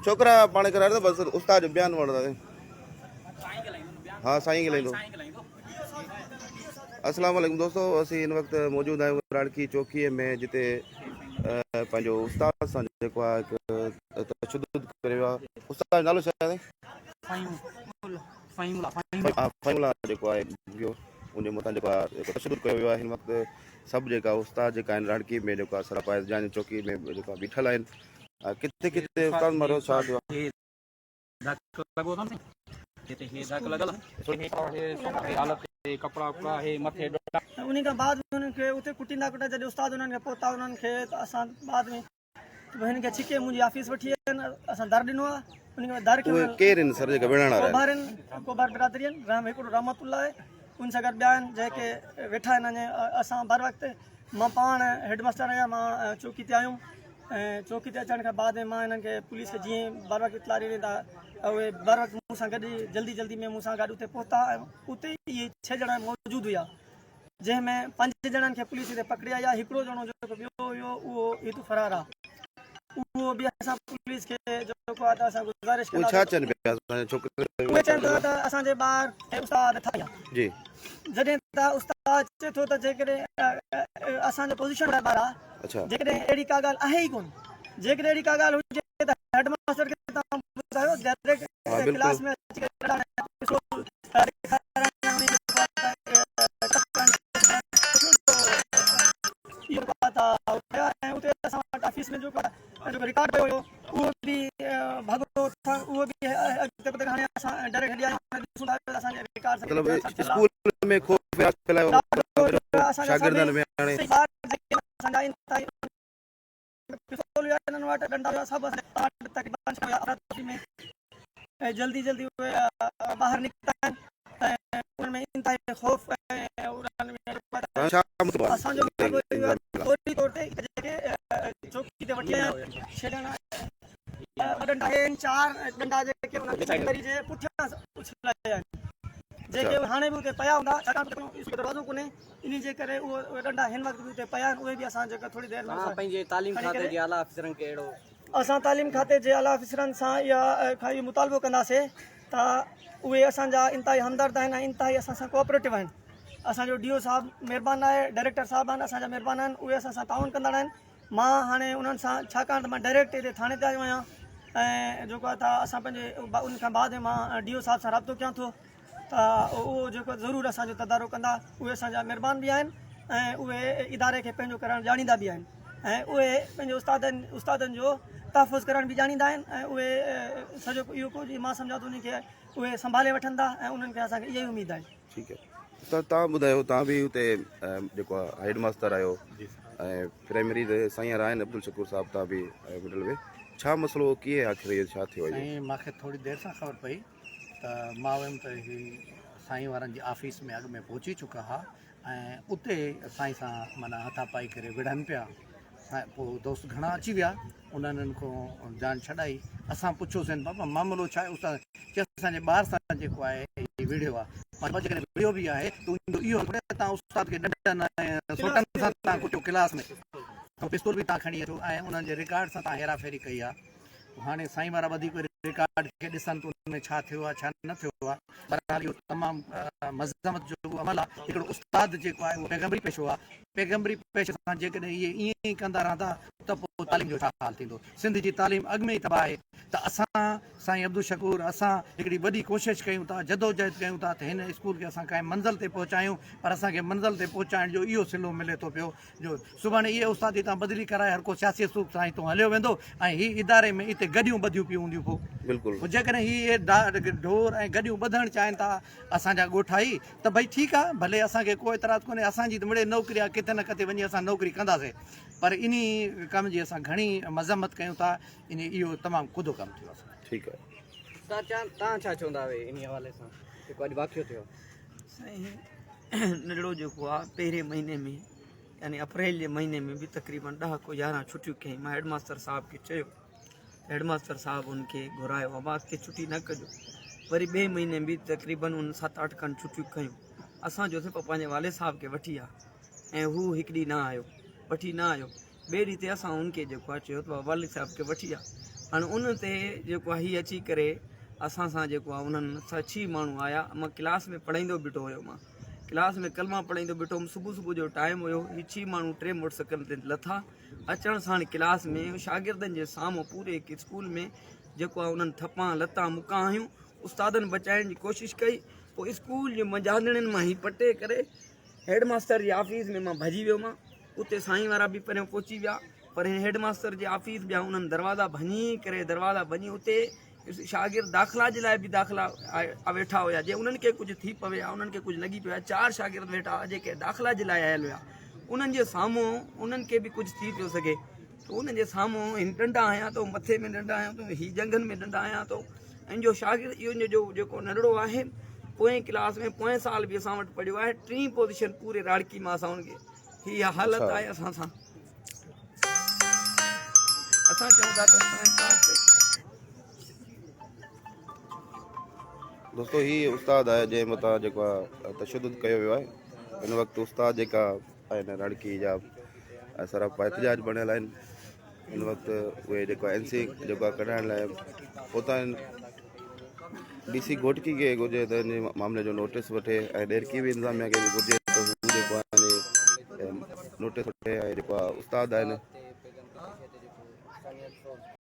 ڇوڪرا پاڻ ڪرائي ته بس استاد جو بيان وڻنداسين. ها سائين ڳالهائيندو. السلام عليڪم دوستو اسين هن وقت موجود آهيون راڙڪي چوڪي ۾ جتي پنهنجو استاد سان جيڪو آهي هڪ تشدد ڪري ويو آهي استاد جو نالو ڇا آهي فهيم الله جيڪو آهي ٻيو ان جي مٿان جيڪو آهي تشدد ڪيو ويو آهي هن وقت سڀ جيڪا استاد جيڪا آهن راڙڪي ۾ جيڪو آهي سراپا جان چوڪي ۾ جيڪو بيٺل آهن ڪٿي ڪٿي استاد مرو ڇا ٿيو آهي ڌڪ لڳو اٿن سائين هتي هي ڌڪ لڳل هي حالت هي ڪپڙا وپڙا هي مٿي ڏنڊا. انهي کان بعد ۾ انهن کي اتي ڪٽيندا ڪٽيندا جڏهن استاد انهن کي پهتا انهن کي ته اسان بعد ۾ هن کي ڇڪي منهنجي آفيس وٺي آيا آهن اسان در ڏنو آهي انهي کان در کي اهي ڪير آهن سر جيڪا وڙهڻ وارا آهن؟ ڪوڀار آهن ڪوڀار برادري آهن رحم هڪڙو رحمت الله آهي ان سان گڏ ٻيا آهن جيڪي ويٺا آهن اڃا اسان بر وقت مان پاڻ هيڊ ماستر آهيان مان چوڪي تي آيم ۽ چوڪي تي اچڻ کان بعد ۾ مان هنن کي پوليس کي جيئن بر وقت اطلاع ڏني ته اهي بر وقت مون سان گڏ جلدي جلدي ۾ مون سان گڏ اتي پهتا ۽ اتي اهي ڇهه ڄڻا موجود هيا جنهن ۾ پنج ڄڻن کي پوليس هتي پڪڙي آئي آهي هڪڙو ڄڻو جيڪو ٻيو هيو اهو هتو فرار آهي اهو به اسان پوليس کي جيڪو آهي ته اسان گذارش اهي ڇا چون پيا اسان جي ڇوڪري اهي چون ٿا ته اسان جي ٻار کي استاد ٺاهيا جي جڏهن ته استاد چئي ٿو ته جيڪڏهن اسان جو پوزيشن ٻار آهي اڇا جيڪڏهن اهڙي ڪا ڳالهه آهي ئي ڪونه جيڪڏهن اهڙي ڪا ڳالهه هجي ته هيڊ ماستر کي توهان ٻڌايو ڊائريڪٽ ڪلاس ۾ اچي ڪري مطلب اسڪول ۾ خوف ڦهلايو شاگردن ۾ هاڻي جلدي جلدي اهي ٻاهر نڪتا آهن ۽ انهن ۾ انتهائي خوف ۽ انهن ۾ ڇا مطلب اسان جو مطالبو اهو آهي فوري طور تي جيڪي چوڪي تي وٺي آيا آهن ڇهه ڄڻا ٻه ڏنڊا آهن چار ڏنڊا جيڪي انهن جي پٺيان اڇلايا آهن جيڪي هاڻي به اتي پيا هوندا ڇاڪاڻ ته اسڪول دروازو ڪونهي انهي جي ڪري اهي ڏنڊا هن وقت به اتي پيا آهن اهي به اسان جيڪا ٿوري دير ۾ توهان پنهنجي تعليم کاتي جي اعليٰ آفيسرن کي اهڙو. اسان تعليم کاتي جي اعليٰ آفيسرن سان اها کان اهو مطالبو ڪنداسي ته اهي اسان جا انتهائي همدرد آهن ۽ انتهائي اسان سان ڪوآپريٽو آهن اسان جو ڊي او صاحب مهربان آهي ڊائريڪٽر صاحب آهن اسان جا مهربان آهن اهي اسان سان تعاون ڪندڙ آهن مان هاڻي انهن سان ڇاڪاڻ ته مان ڊائريڪٽ هتي ٿاڻي تي آيو آهيان ۽ جيڪو آهي ته اسان پنهنجي ان کان بعد ۾ مان ڊي او صاحب سان رابطو ڪيان ٿو ته اهو جيڪو ضرور اسان جو تدارڪ ڪندا. اهي اسان جا مهربان به آهن ۽ اهي اداري کي پنهنجو ڪرڻ ڄاڻيندا به آهن ۽ اهي پنهنجي استادن استادن جو تحفظ ڪرڻ به ڄاڻيندا آهن ۽ اهي سڄو اهو ڪجهه مان سمجهان ٿو انهن کي اهي سنڀالي وٺندا ۽ انهن کي اسان کي اها ئي اميد آهي. ٺيڪ آهي استاد تهان ٻڌايو تهان به اتي جيڪو آهي هيڊ ماستر آهيو ۽ پرائمري تي سائين وارا آهن عبدالشڪور صاحب تهان به آهيو مڊل ۾ ڇا مسئلو ڪيئن آخر اهو ڇا ٿيو آهي اهو؟ سائين مانکي ٿوري دير سان خبر پئي ته مان ويم ته هي سائين وارن جي آفيس ۾ اڳ ۾ پهچي چڪا ها ۽ اتي سائين سان معنيٰ هٿا پائي ڪري وڙهن پيا. پوء دوست گهڻا اچي ويا انهن هن کان جان ڇڏائي. اسان پڇيوسين بابا معاملو ڇا آهي؟ استاد چيس اسان جي ٻار سان جيڪو آهي هي وڙهيو آهي. مان چيو جيڪڏهن وڙهيو به آهي ته ان جو اهو ٿوري توهان استاد کي ڏنڊن ۽ سوٽن سان توهان ڪٽيو ڪلاس ۾ پستول به توهان کڻي اچو ۽ انهن جي رڪارڊ سان توهان هيرا ڦيري ڪئي آهي. هاڻي سائين وارا وڌيڪ رڪارڊ کي ڏسن ته ان ۾ ڇا ٿيو آهي ڇا نه ٿيو آهي. بهرحال اهو تمام مذمت جوڳو عمل آهي. هڪڙو استاد جيڪو آهي اهو پيغمبري پيشو آهي. پيغمبري پيشي سان جيڪڏهن اهي ائين ئي ڪندا رهندا ته پوء تعليم جو ڇا حال ٿيندو. سنڌ جي تعليم اڳ ۾ ئي تباهه آهي ته اسان سائين عبدالشڪور اسان هڪڙي وڏي ڪوشش ڪيون ٿا جدوجهد ڪيون ٿا ته هن اسڪول کي اسان ڪنهن منزل تي پهچايون پر اسان کي منزل تي پهچائڻ جو اهو صلو ملي ٿو پيو جو سڀاڻي اهي استاد هتان بدلي ڪرائي هر ڪو سياسي اسلوب سان هتون هليو ويندو ۽ هي اداري ۾ اتي گڏيون ٻڌيون پيون هونديون پوء بلڪل پوء جيڪڏهن هي اهي ڍور ۽ گڏيون ٻڌڻ چاهين ٿا اسان جا ڳوٺائي ته ڀئي ٺيڪ آ ڀلي اسان کي ڪو اعتراض ڪونهي اسان جي ته مڙئي نوڪري آ ڪٿي نه ڪٿي وڃي اسان نوڪري ڪنداسين پر انهي ڪم جي اسان گهڻي مذمت ڪيون ٿا انهي اهو تمام ڪڌو ڪم ٿيو اسان ٺيڪ آ. استاد تان ڇا چوندا آهيو انهي حوالي سان جيڪو اڄ واقعو ٿيو. سائين ننڍڙو جيڪو آ پهرين مهيني ۾ يعني اپريل جي مهيني ۾ به تقريبن ڏهه کو يارهن ڇٽيون ڪيائين مان هيڊ ماستر صاحب کي چيو هيڊ ماستر صاحب ان کي گهرايو ابا اڳتي ڇٽي نه ڪجو وري ٻئي مهيني به تقريبن ان ست اٺ کن ڇٽيون ڪيون اسان چيوسين پا پنهنجي والد صاحب کي وٺي آ ۽ هو هڪ ڏينهن نه آيو وٺي نه آيو ٻئي ڏينهن تي اسان ان کي جيڪو آ چيو ته والد صاحب کي وٺي آ. هاڻي ان تي جيڪو آهي هي اچي ڪري اسان سان جيڪو آهي انهن ڇهه ماڻهو آيا مان ڪلاس ۾ پڙهائيندو بيٺو هيو مان ڪلاس ۾ ڪلما پڙهائيندو بيٺو هوم صبح صبح جو ٽائيم هيو هي ڇهه ماڻهو ٽي موٽر سائيڪل تي لٿا اچڻ ساڻ ڪلاس ۾ شاگردن جي سامهون پوري اسڪول ۾ جيڪو آهي انهن ٿپان لتان مڪان هنيون استادن بچائڻ جي ڪوشش ڪئي پوء اسڪول جي منجهاندڙين مان هي پٽي ڪري هيڊ ماستر جي آفيس ۾ مان ڀڄي ويو مان اتي سائين وارا به پريان پهچي ويا پر هن هيڊ ماستر جي آفيس ٻيا انهن دروازا ڀڃي ڪري دروازا ڀڃي اتي شاگرد داخلا جي لاء به داخلا ويٺا هيا جي انهن کي ڪجهه ٿي پوي ها انهن کي ڪجهه لڳي پيو چار شاگرد ويٺا هئا جيڪي داخلا جي لاء آيل هيا انهن جي سامهون انهن کي به ڪجهه ٿي پيو سگهي ته انهن جي سامهون هن ڏنڊا هنيا تو مٿي ۾ ڏنڊا هنيا تو هي ڄنگهن ۾ ڏنڊا هنيا تو ۽ جو شاگرد اهو جو جيڪو ننڍڙو آهي پوئين ڪلاس ۾ پوئين سال به اسان وٽ پڙهيو آهي ٽين پوزيشن پوري راڙڪي مان اسان ان کي هي حالت آهي اسان سان اسان چئون ٿا ته اسان انصاف ڪيو. دوستو هي استاد آهي جنهن مٿان جيڪو آهي تشدد ڪيو ويو آهي هن وقت استاد جيڪا آهن رڙڪي جا سراپا احتجاج بڻيل آهن هن وقت اهي جيڪو اين سي جيڪو آهي ڪڍائڻ لاء پهتا آهن ڊي سي گهوٽڪي کي گهرجي ته ان معاملي جو نوٽيس وٺي ۽ ڏيرڪي به انتظاميا کي به گهرجي ته هو جيڪو آهي نوٽيس وٺي ۽ جيڪو آهي استاد آهن